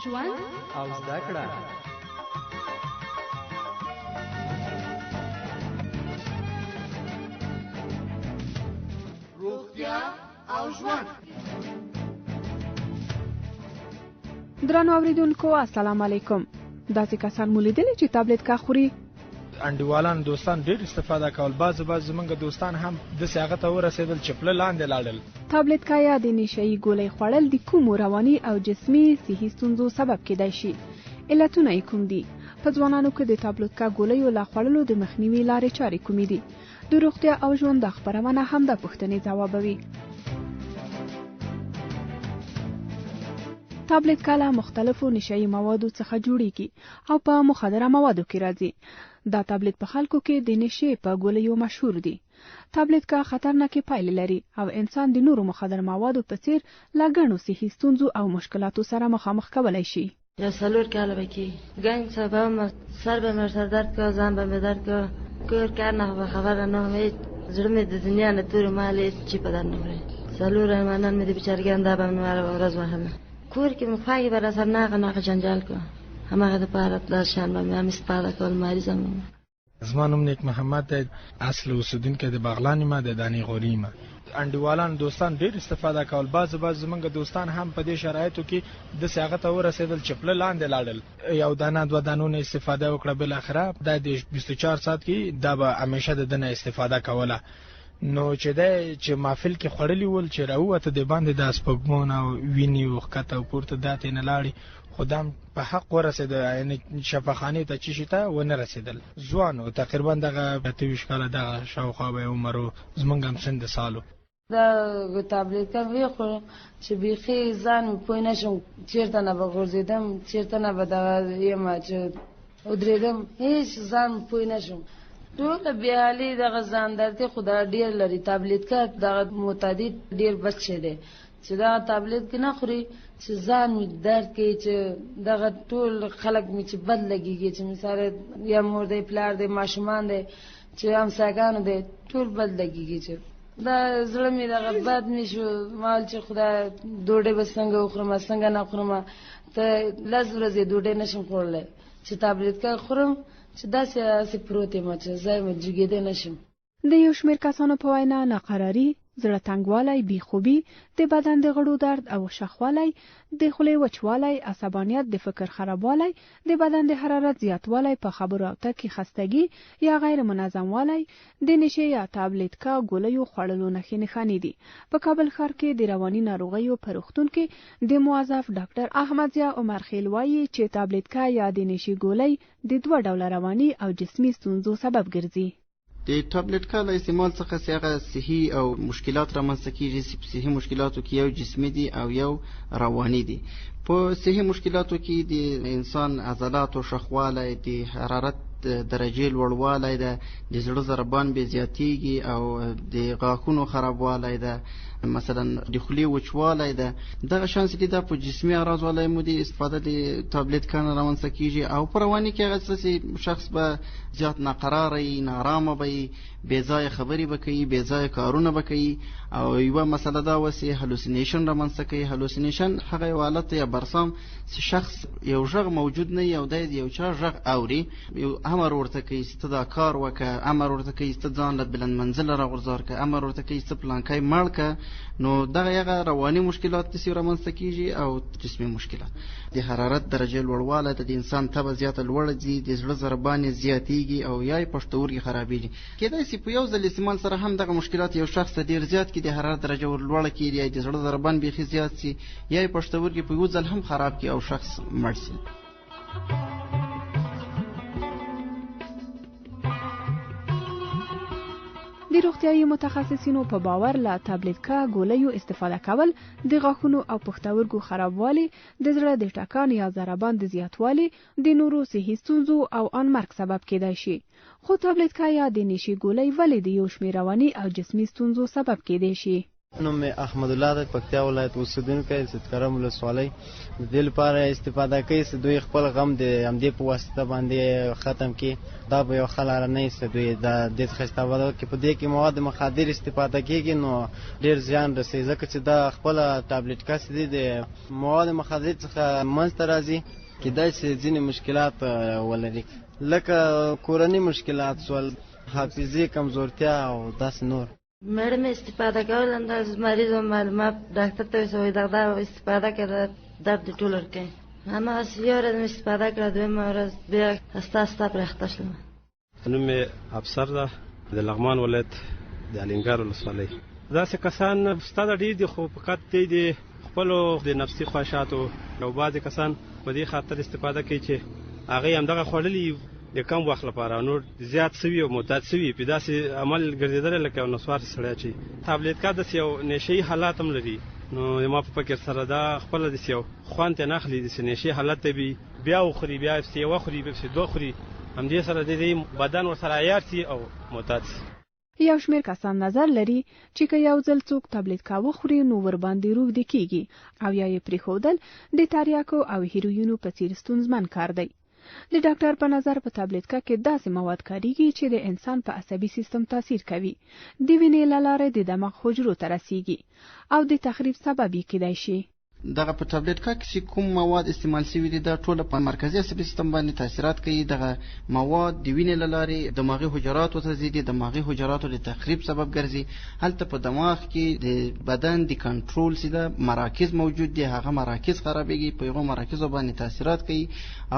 ژوند او زده کړه. روغتیا او ژوند. درنو اوریدونکو، السلام علیکم. داسې کسان مو لیدلي چې تابلیت کا خوري؟ انډیوالان، دوستان ډیر استفاده کول. بعض بعض زمونږ دوستان هم داسې هغه ته ورسېدل چې پله لاندې لاړل. تابلیت یا د نشه یي ګولۍ خوړل د کومو رواني او جسمي صحي ستونزو سبب کېدای شي؟ علتونه یې کوم دي؟ په ځوانانو کې د تابلیتکا ګولیو له خوړلو د مخنیوي لارې چارې کومې دي؟ د روغتیا او ژوند دا خپرونه همدا پوښتنې ځوابوي. تابلیت له مختلفو نشه یي موادو څخه جوړیږي او په مخدره موادو کې راځي. دا تابلیت په خلکو کې د نشې په ګولیو مشهور دي. تابلیت کا خطرناکې پایلې لري او انسان د نورو مخدره موادو په څیر له ګڼو صحي ستونزو او مشکلاتو سره مخامخ کولای شي. یا 4 کاله به کېږي. ګنګ صاحب ما سر به مې سر درد کو، ځان به مې درد کو، کور کار نه به خبره نه وم. زړه مې د دنیا نه تور، مال هېڅ چی په در نه خوري. څلور ایمانان مې د بیچارګان، دا به مې هره ورځ وهله. کور کې مې خواږې به راسره ناغه ناغه جنجال کو، هماغه دپاره دا شیان به مې هم استفاده کول، مریضه مې. زما نوم نیک محمد دی، اصل اوسیدونکی د بغلان یم، د دانې غوري یم. انډیوالان، دوستان ډیر استفاده کول. بعض بعض زمونږ دوستان هم په دې شرایطو کې داسې هغه ته ورسېدل چې پله لاندې لاړل. یو دانه دوه دانو نه استفاده وکړه، بالاخره دا د 24 ساعت کې دا به همیشه د دنه استفاده کوله. نو چې دی چې محفل کې خوړلي ول، چې راووته د باندې، د سپوږمو نه ویني او ښکته او پورته دا ترې نه لاړې، خو دا په حق ورسېده، یعنې شفاخانې ته چې شي ته ونه رسېدل. ځوان و، تقریبا دغه 28 کاله دغه شاوخوا به یې عمر و، زمونږ هم سن د سالو. دا تابلیت وی خو چې بیخي ځان مې پوه نه شم، چېرته نه به غورځېدم، چېرته نه به دغه یم چې ودرېدم، هېڅ ځان مې پوه نه شم. ټوله بېحالي دغه ځان دردي خو دا ډېر لري. تابلیت کا دغه معتادي ډېر بد شی دی، چې دا تابلیت کې نه خوري چې ځان مې درد کوي، چې دغه ټول خلک مې چې بد لګېږي، چې مثال یا مور دی، پلار دی، ماشومان دی، چې همساګانو دی، ټول بد لګېږي. چې دا زړه مې دغه بد مې شو، مال چې خدای ډوډۍ به څنګه وخورم، څنګه نه خورم. ته 10 ورځې ډوډۍ نشم خوړلی، چې تابلیت کا خورم چې داسې هسې پروت یم چې ځای مې جګېدی نشم. د یو شمېر کسانو په وینا، ناقراري، زړه تنګوالی، بیخوبي، د بدن د غړو درد او شخوالی، د خولې وچوالی، عصبانیت، د فکر خرابوالی، د بدن د حرارت زیاتوالی، په خبرو او تګ کې خستګي یا غیر منظموالی د نشې یا تابلیتکا ګولیو خوړلو نښې نښانې دي. په کابل ښار کې د رواني ناروغیو په روغتون کې د موظف ډاکټر احمد ضیا عمرخیل وایي چې تابلیتکا یا د نشې ګولۍ د دوه ډوله رواني او جسمي ستونزو سبب ګرځي. د ټابلیټ له استعمال څخه چې هغه صحي او مشکلات رامنځته کیږي، چې په صحي مشکلاتو کې یو جسمي دي او یو رواني دي. په صحي مشکلاتو کې د انسان عضلاتو شخوالی، د حرارت درجې لوړوالی ده، د زړه ضربان به زیاتیږي او د غاښونو خرابوالی ده، مثلا د خولې وچوالی ده. دغه شان چې دا په جسمي اعراض والی مو د استفاده د تابلیت کانه رامنځته کیږي. او په رواني کې هغه څه چې شخص به زیات ناقراره وي، نارامه به وي، بې ځایه خبرې به کوي، بې ځایه کارونه به کوي. او یوه مسله دا وه چې hallucination رامنځته کوي. Hallucination هغه یو حالت یا برسام چې شخص یو غږ موجود نه وي او دی یو چا غږ اوري، یو امر ورته کوي چې ته دا کار وکړه، امر ورته کوي چې ته ځان له بلند منزله راغورځار کړه، امر ورته کوي چې ته پلانکی مړ کړه. نو دغه هغه رواني مشکلات داسې رامنځته کیږي. او جسمي مشکلات د حرارت درجه لوړوالی ده، د انسان تبه زیاته لوړه ځي، د زړه ضربان یې زیاتیږي او یا یې پښتورګي خرابیږي. کېدای شي په یو ځل استعمال سره هم دغه مشکلات یو شخص ته ډېر زیات کړي، د حرارت درجه ور لوړه کړي، یا د زړه ضربان بیخي زیات شي، یا یې پښتورګي په یو ځل هم خراب کړي او شخص مړ شي. د روغتیايي متخصصینو په باور، له تابلیتکا ګولیو استفاده کول د غاښونو او پښتورګو خرابوالي، د زړه د ټکان یا ضربان د زیاتوالي، د نورو صحي ستونزو او آن مرګ سبب کېدای شي. خو تابلیتکا یا د نشې ګولۍ ولې د یو شمېر رواني او جسمي ستونزو سبب کېدای شي؟ نوم مې احمدالله دی، پکتیا ولایت اوسېدونکی، سیدکرم ولسوالۍ. د دې لپاره استفاده کوي چې دوی خپل غم د همدې په واسطه باندې ختم کړي. دا به یو ښه لاره نه وي چې دوی د دې څخه استفاده وکړي. په دې کې مواد مخدر استفاده کېږي نو ډېر زیان رسوي، ځکه چې دا خپله ټابلیټکه چې دي د مواد مخدر څخه منځته راځي. کېدای شي ځینې مشکلات ولري، لکه کورني مشکلات شول، حافظې کمزورتیا او داسې نور. مېړه مې استفاده کول، همداسې مریض وم، ما ډاکټر ته ویل وایي دغه دا استفاده کړه، دا درد دې ټول ورکوي. هماغسې یوه ورځ مې استفاده کړه، دویمه ورځ بیا استا استا پرې اخته شوم. نوم مې افسر ده، د لغمان ولایت د الینګار ولسوالۍ. داسې کسان شته دا ډېر دي، خو فقط دی د خپلو د نفسي خواهشاتو او بعضې کسان په دې خاطر استفاده کوي چې هغوی همدغه خوړلي د کم وخت لپاره نور زیات سوي او معتاد سوي، په داسې عمل ګرځېدلی لکه یو نسوار سړی چې تابلیتکا داسې یو نشه حالات هم لري. نو زما په فکر سره دا خپله داسې یو خوند ترې نه اخلي، داسې نشې حالت ته وي، بیا وخوري، بیا پسې یوه خوري، بیا پسې دوه خوري، همدې سره د دې بدن ورسره عیار سي او معتاد سي. یو شمېر کسان نظر لري چې که یو ځل څوک تابلیتکا وخوري نو ورباندې روږدي کېږي او یا یې پرېښودل د تاریاکو او هیرویینو په څېر ستونزمن کار دی. د ډاکټر په نظر په تابلیتکا کې داسې مواد کارېږي چې د انسان په عصبي سیستم تاثیر کوي، د وینې له لارې د دماغ حجرو ته رسېږي او د تخریب سبب یې کېدای شي. دغه په ټابلیټکا کې چې کوم مواد استعمال شوي دي، دا ټوله په مرکزي عصبي سیستم باندې تاثیرات کوي. دغه مواد د وینې له لارې دماغي حجراتو ته ځي، د دماغي حجراتو د تخریب سبب ګرځي. هلته په دماغ کې د بدن د کنټرول سیده مراکز موجود دي، هغه مراکز خرابېږي، په هغو مراکزو باندې تاثیرات کوي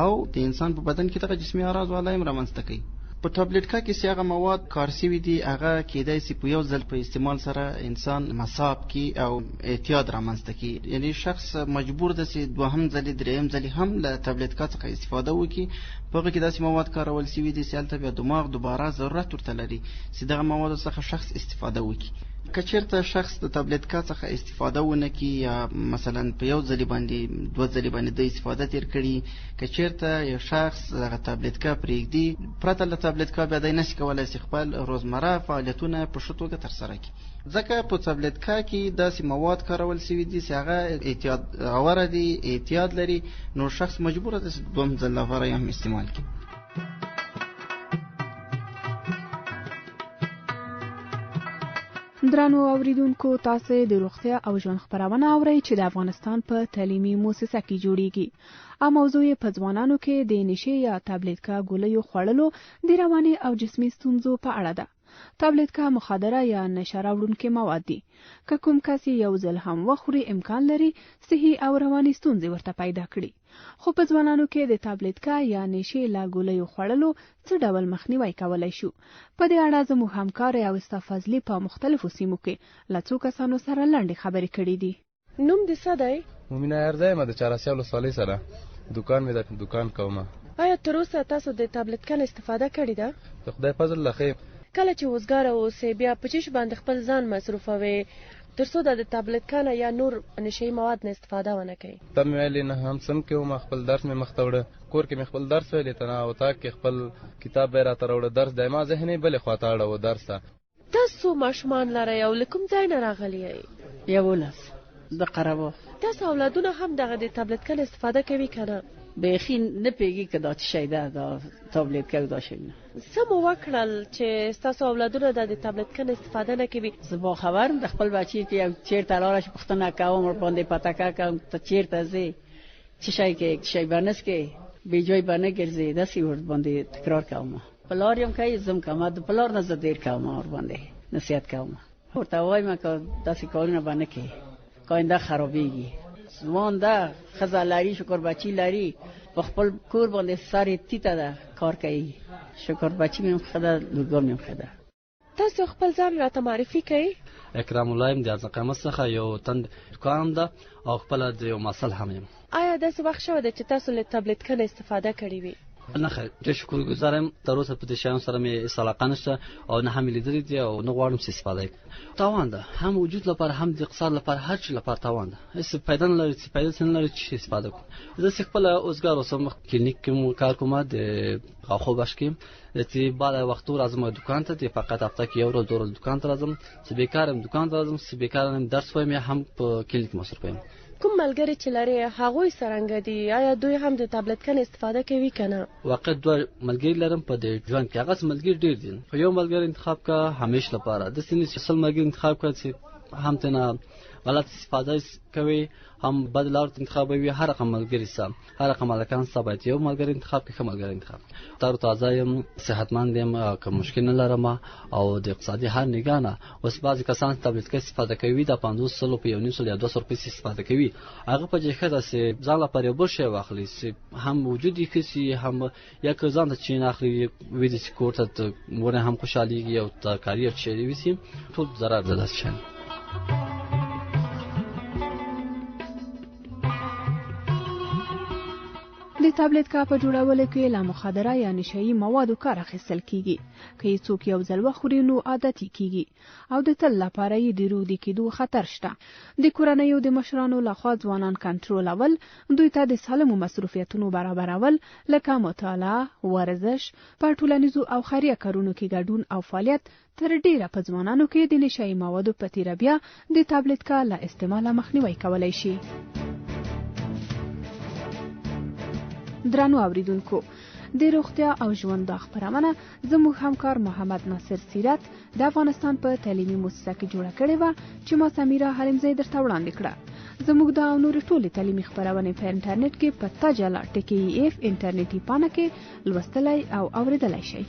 او د انسان په بدن کې دغه جسمي اعراض او علایم رامنځته کوي. په ټابلیټکا کې چې هغه مواد کار شوي دي، هغه کېدای شي په یو ځل په استعمال سره انسان مصاب کړي او اعتیاد رامنځته کړي، یعنی شخص مجبور ده چې دوهم ځلې درېیم ځلې هم له ټابلیټکا څخه استفاده وکړي. په هغه کې داسې مواد کارول شوي دي چې هلته بیا دماغ دوباره ضرورت ورته لري چې دغه موادو څخه شخص استفاده وکړي. که چېرته شخص د تابلیتکا څخه استفاده ونه کړي، یا مثلا په یو ځلې باندې دوه ځلې باندې د استفاده تیر کړي، که چېرته یو شخص دغه تابلیتکا پرېږدي، پرته له تابلیتکا بیا دی نشي کولی چې خپل روزمره فعالیتونه په ښه توګه ترسره کړي، ځکه په تابلیتکا کې داسې مواد کارول شوي دي چې هغه اعتیاد آوره دي، اعتیاد لري، نو شخص مجبور دی چې دوهم ځل لپاره یې هم استعمال کړي. درنو اوریدونکو، تاسو د روغتیا او ژوند خپرونه اورئ چې د افغانستان په تعلیمي موسسه کې جوړیږي او موضوع یې په ځوانانو کې د نشې یا تابلیتکا ګولیو خوړلو د رواني او جسمي ستونزو په اړه ده. تابلیتکا مخدره یا نشه راوړونکي مواد دي. که کوم کس یې یو ځل هم وخوري، امکان لري صحي او رواني ستونزې ورته پیدا کړي. خو په ځوانانو کې د تابلیتکا یا نشې له ګولیو خوړلو څه ډول مخنیوی کولای شو؟ په دې اړه زموږ همکار اوستا فضلي په مختلفو سیمو کې له څو کسانو سره لنډې خبرې کړې دي. نوم دې څه دی؟ مومن عیارزی یم، د چاراسیا ولسوالۍ سره دوکان مې ده، دوکان کوم. آیا تر اوسه تاسو د تابلیتکا نه استفاده کړې ده؟ د خدای فضل ده، ښه یم. کله چې وزګاره اوسې بیا په څه شي باندې خپل ځان مصروفوې تر څو د تابلیتکا نه یا نور نشه یي مواد نه استفاده ونه کړئ؟ ته مې ویلې نه هم صنف کې وم، خپل درس مې مخته وړه، کور کې مې خپل درس ویلې، تنها اتاق کې خپل کتاب به یې راته راوړه، درس دی ما ذهن یې بلې خواته اړوه درس ته. تاسو څو ماشومان لرئ او له کوم ځای نه راغلي یئ؟ 11 د قرباغ. تاسو اولادونه هم دغه د تابلیتکا نه استفاده کوي که نه؟ بیخي نه پوهېږي که دا څه شی ده، دا تابلیتکا او دا شی نه. څه مو وکړل چې ستاسو اولادونه دا د تابلیتکا نه استفاده نه کوي؟ زه باخبر یم د خپل بچي چې یو چېرته لاړه شي پوښتنه کوم ورباندې پتکه کوم ته چېرته ځې، څه شی کوې، څه شی به نه څکې، بې جای به نه ګرځې، داسې ورباندې تکرار کوم. پلار یم کوي زه هم کوم، د پلار نه زه ډېر کوم ورباندې نصیحت کوم، ورته وایم که داسې کارونه به نه کوې، که آینده خرابېږي. ځوان ده، ښځه لري، شکر بچي لري، په خپل کور باندې سر یې تیته ده، کار کوي، شکر بچي مې هم ښه ده، لورګان مې هم ښه ده. تاسو خپل ځان راته معرفي کړئ. اکرام الله یم، د ازقامت څخه یو تن دوکان هم ده او خپله د یو محصل هم یم. آیا داسې وخت شوی دی چې تاسو له تابلیتکنه استفاده کړې وي؟ نه خیر، ډېر شکر ګزار یم، تر اوسه په دې شیانو سره مې هېڅ علاقه نشته او نه هم مې لیدلي دي او نه غواړم چې استفاده یې کړم. تاوان ده، هم وجود لپاره، هم د اقتصاد لپاره، هر چي لپاره تاوان ده. هېڅ فایده نه لري، چې فایده څه نه لري چې استفاده کړو. زه چې خپله اوزګار اوسم، کلینیک کې مو کار کوم، د غاښو بخش کې، چې بعد وختو راځم دوکان ته، د فقط هفته کې یو ورځ دوه ورځې دوکان ته راځم، چې بیکار یم دوکان ته راځم، چې بیکار یم درس وایم یا هم په کلینیک مصروف یم. کوم ملګري چې لرې هغوی څرنګه دي؟ آیا دوی هم د تابلتکن استفاده کوي که نه؟ واقعا دوه ملګري لرم په دې ژوند کې، هغه ملګري ډېر دي، خو یو ملګری انتخاب که همیش لپاره، داسې نه چې 100 ملګري انتخاب کړه چې هم ترېنه غلط استفاده کوي، هم بد لار ته انتخابوي. هر رقم ملګري سه، هر رقم هلکان سه، باید یو ملګری انتخاب کړي، ښه ملګری انتخاب کړي. تر تازه یم، صحتمند یم، کوم مشکل نه لرم او د اقتصادي هر نګاه نه. اوس بعضې کسان تابلتکه استفاده کوي، د 50 سلو په یو نیم سل یا 200 روپۍ استفاده کوي، هغه په ځای ښه ده چې ځان لپاره یو بل شی واخلي چې هم وجود یې ښه شي، هم یا که ځان ته چین اخلي وي چې کور ته مور هم خوشحالېږي او ترکاري او چیرې ویسي، ټول ضرر ده داسې شیان. د تابلیتکا په جوړولو کې له مخدره یا نشهيي موادو کار اخیستل کیږي. که یې څوک یو ځل وخوري نو عادت یې کیږي او د تل لپاره یې د روږدي کېدو خطر شته. د کورنیو د مشرانو لخوا ځوانان کنټرولول، دوی ته د سالمو مصروفیتونو برابرول لکه مطالعه، ورزش، په ټولنیزو او خیریه کارونو کې ګډون او فعالیت تر ډېره په ځوانانو کې د نشه یي موادو په تېره بیا د تابلیتکا له استعماله مخنیوی کولی شي. درنو اوریدونکو، د روغتیا او ژوند دا خپرونه زموږ همکار محمد ناصر سیرت د افغانستان په تعلیمي موسسه کې جوړه کړې وه چې ما سمیرا حلیمزۍ درته وړاندې کړه. زموږ دا او نورې ټولې تعلیمي خپرونې په انټرنیټ کې په تجلا ټکی اف انټرنیټي پاڼه کې لوستلی او اوریدلی شئ.